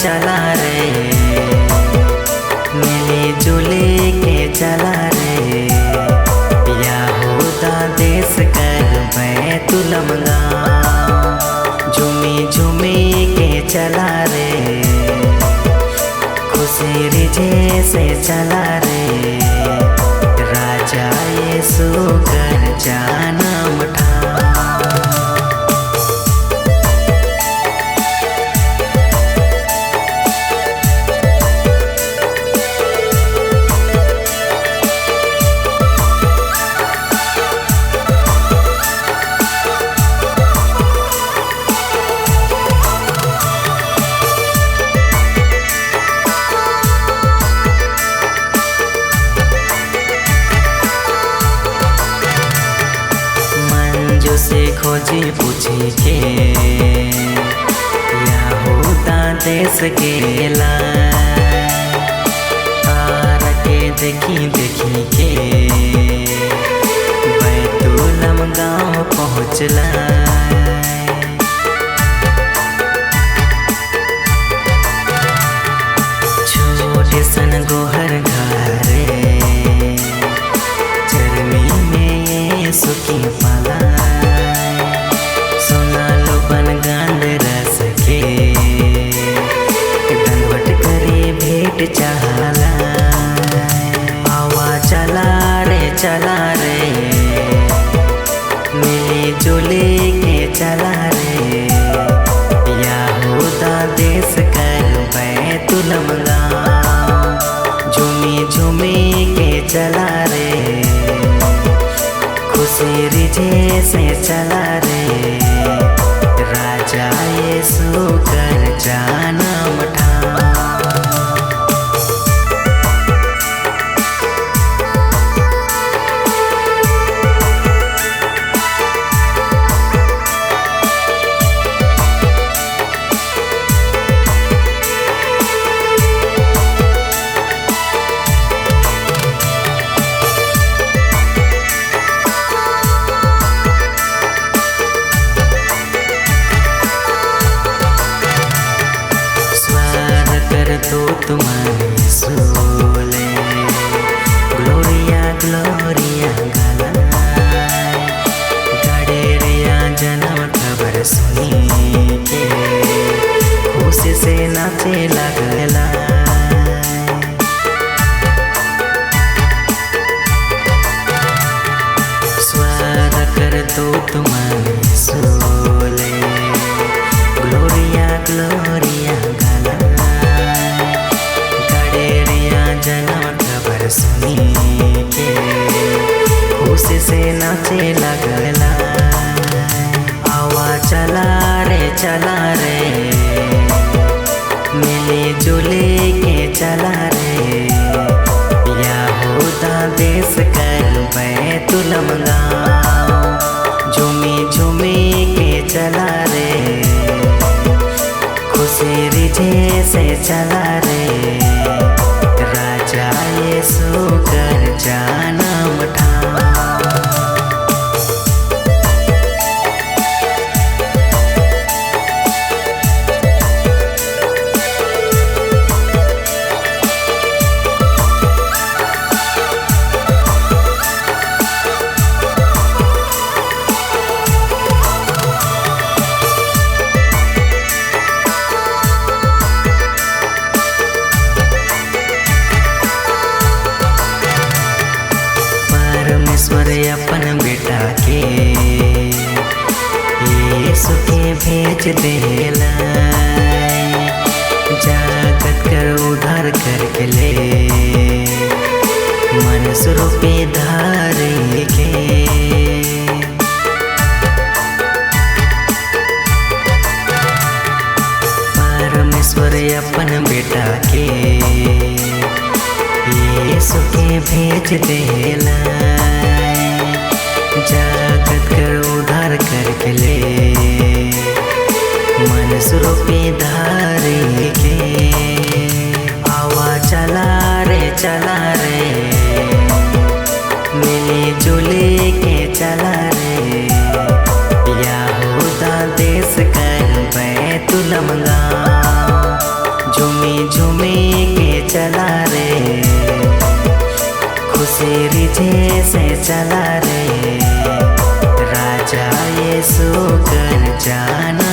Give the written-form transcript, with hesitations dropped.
चला रे, मिली जुली के चला रे। यहूदा देश कर बैतुलम गाँव, झूमी झूमी के चला रे, खुशी रिझे से चला रे। राजा यीशु कर जनम ठाव। से खोजी पूछी के यहूदा देश गेला, तार के देखी देखी के बैतुलम गाँव पहुँचला। छोटे सन गोहर घरे चरनी में यीशु की पाला, भेंट चढ़ाला। आवा चला रे चला रे, मिली जुली के चला रे। यहूदा देश कर बैतुलम गाँव, झूमी झूमी के चला रे, खुशी रिझे से चला रे। राजा यीशु कर जनम ठाव। दूत माने सोले ग्लोरिया ग्लोरिया गाला, गडेरिया जन्म खबर सुनी के खुशी से नाचे लगला। स्वर कर दूत माने सोले ग्लोरिया ग्लोरिया गाला, जन्म खबर सुनी के खुशी से नाचे लगला। आवा चला रे चला रे, मिली जुली के चला रे। यहूदा देश कर बैतुलम गाँव, झूमी झूमी के चला रे, खुशी रिझे से चला रे। राजा यीशु कर जनम ठाव। परमेश्वर अपन बेटा के यीशु के भेज देला, जगत कर उद्धार करके ले मनुष्य रूपी धारे के। परमेश्वर अपन बेटा के यीशु के भेज देला, जगत कर उद्धार करके ले मनुष्य रूपी धारे के। आवा चला रे चला रे, मिली जुली के चला रे। यहूदा देश कर बैतुलम गाँव, पीछे से चला रे, राजा यीशु कर जान।